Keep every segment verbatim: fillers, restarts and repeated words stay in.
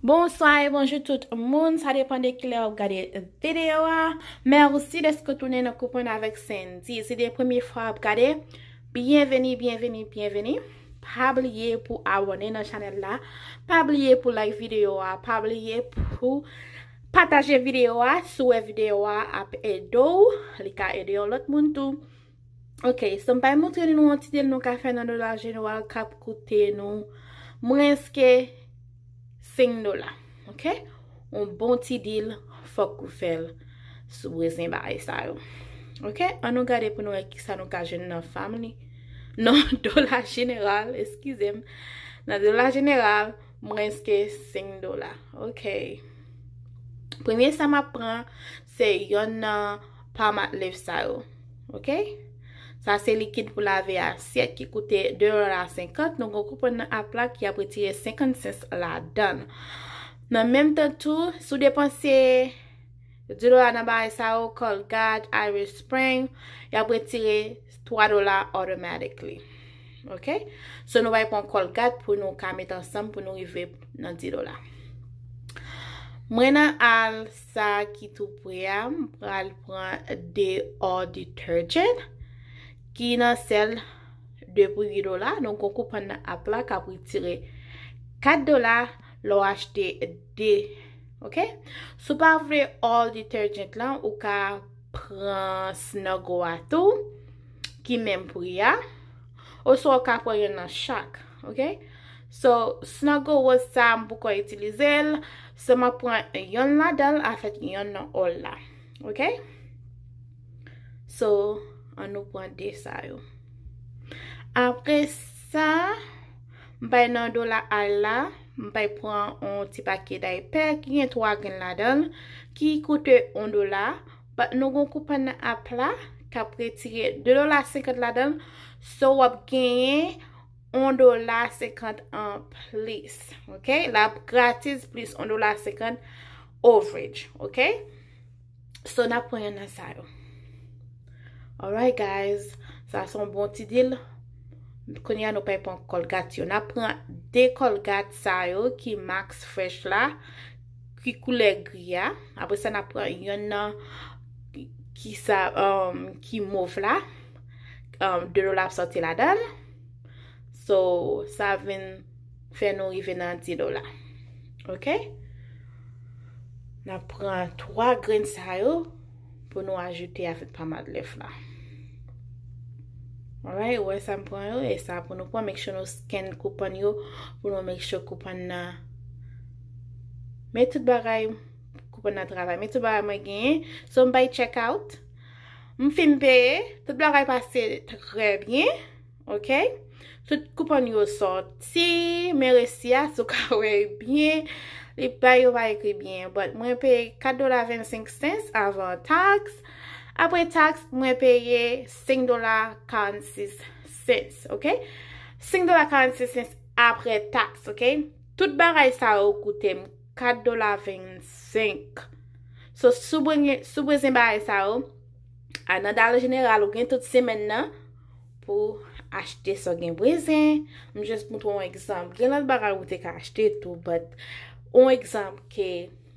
Bonswa e bonjou tout moun, sa depann de kilè w ap gade videyo a. Mèsi dèske w tounen nan Koupon avèk Sandy. Si se premye fwa w ap gade, byenveni, byenveni, byenveni. Pa bliye pou abòne nan chanèl la. Pa bliye pou like videyo a. Pa bliye pou pataje videyo a. Si w wè videyo a ap ede w, li ka ede yon lòt moun tou. Ok, so m pral montre nou yon ti dil nou ka fè nan dola jeneral k ap koute nou mwens ke senk dola. Ok? Yon bon ti dil, fòk ou fè l sou bezwen bagay sa yo. Ok? Ann nou gade pou nou wè kisa nou ka jwenn nan family. Non, dola jeneral, eskize m. Nan dola jeneral, mwens ke senk dola. Ok. Premye sa m ap pran, se yonn nan Palmolive sa yo. Ok? Sa se likid pou lave asyèt ki koute de dola senkant. Nou gen yon koupon nan app la ki ap retire senkant sens ladan l. Nan menm tan tou, si w depanse de dola nan bagay sa yo, Colgate, Irish Spring, y ap retire twa dola automatically. Ok? So nou pral pran Colgate pou nou ka met ansanm pou nou rive nan de dola. Mwen nan al sa ki tou pre a, m pral pran de All Detergent ki nan sèl de pou uit dola. Nou gen yon koupon nan app la k ap retire kat dola lè w achte de. Ok? Si w pa vle All Detergent lan, ou ka pran Snuggle a tou, ki menm pri a. Oswa w ka pran yonn nan chak. Ok? So, Snuggle Rose sa, m poko itilize l. So, m ap pran yonn ladan l avèk yonn nan All la. Ok? So, ann nou pran de sa yo. Apre sa, m bay nan dola al la, m bay pran yon ti pake daypè ki gen twa grenn ladan l, ki koute yon dola. But nou gen yon koupon nan app la k ap retire de dola senkant ladan l. So, w ap genyen yon dola senkant an plis. Ok? L ap gratis plis yon dola senkant overage. Ok? So, n ap pran yonn nan sa yo. Alright, guys. Sa se yon bon ti dil. Kounye a, nou pral pran Colgate yo. N ap pran de Colgate sa yo ki Max Fresh la, ki koulè gri a. Apre sa, n ap pran yonn nan ki sa, um, ki mov la. Um, de dola ap sòti ladan l. So, sa vin fè nou rive nan de dola. Ok? N ap pran twa grenn sa yo pou nou ajoute avèk Palmolive la. Alright, ou wè sa m pran yo, e sa pou nou pran, make sure nou scan koupon yo, pou nou make sure koupon nan, men tout bagay, koupon nan travay, men tout bagay mwen genyen. So, m bay check out. M fin peye, tout bagay pase trè byen. Ok? Tout koupon yo sòti, men resi a, si w ka wè byen, li pa, yo pa ekri byen. But mwen peye kat dola vennsenk sens avan taks. Apre taks, mwen peye senk dola karannsis sens. Ok? Senk dola karannsis sens apre taks. Ok? Tout bagay sa yo koute m kat dola vennsenk. So, si w bezwen, si w bezwen bagay sa yo, a nan Dollar General, ou gen tout semèn nan pou achte sa w gen bezwen. M just montre w yon egzanp. Gen lòt bagay ou te ka achte tou, but yon egzanp ke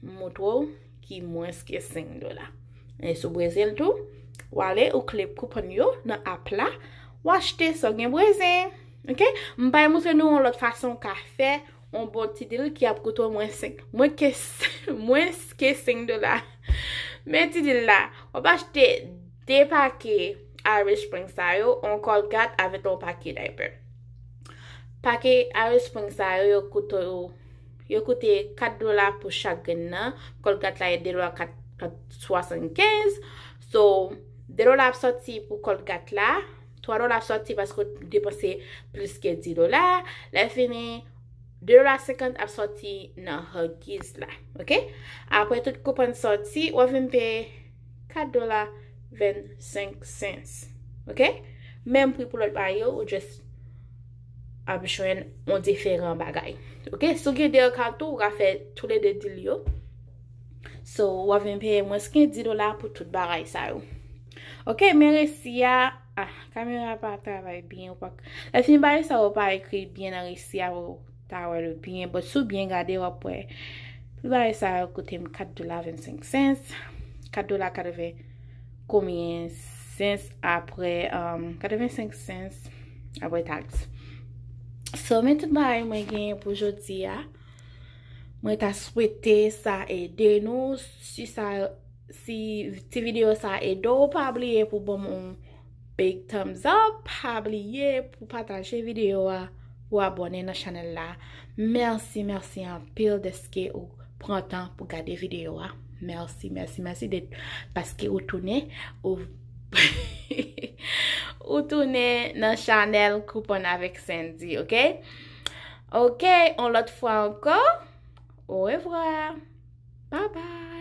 m montre w ki mwens ke senk dola. E si w bezwen l tou, w ale, ou kle koupon yo nan app la, w achte sa w gen bezwen. Ok? M pral montre nou yon lòt fason w ka fè yon bon ti dil ki ap koute w mwens senk, mwens ke, mwens ke senk dola. Men ti dil la, w ap achte de pake Irish Spring sa yo, yon Colgate avèk yon pake daypè. Pake Irish Spring sa yo, yo koute w, yo koute kat dola pou chak grenn nan. Colgate la e de dola kat, kat swasannkenz. So, de dola ap sòti pou Colgate la, twa dola ap sòti paske w depanse plis ke dis dola. Lè fini, de dola senkant ap sòti nan Huggies la. Ok? Apre tout koupon sòti, w ap vin peye kat dola vennsenk sens. Ok? Menm pri pou lòt bagay yo, ou just ap jwenn yon diferan bagay. Ok? Si w gen de card tou, ou ka fè toulede dil yo. So, w ap vin peye mwens ke dis dola pou tout bagay sa yo. Ok, men resi a, ah, kamera pa travay byen, ou pa, lè fini bagay sa yo pa ekri byen nan resi a, ou ta wè l byen. But si w byen gade, w ap wè. Tout bagay sa yo koute m kat dola vennsenk sens. Kat dola katreven konbyen sens apre, um, katrevensenk sens apre tax. So, men tout bagay mwen genyen pou jodi a. Mwen ta swete sa ede nou. Si sa, si ti videyo sa ede w, pa bliye pou ban m yon big thumbs up. Pa bliye pou pataje videyo a, pou abòne nan chanèl la. Mèsi, mèsi anpil dèske ou pran tan pou gade videyo a. Mèsi, mèsi, mèsi de, paske ou tounen, ou, ou tounen nan chanèl Coupon avec Sandy, ok? Ok, yon lòt fwa ankò. Orevwa. Bye bye.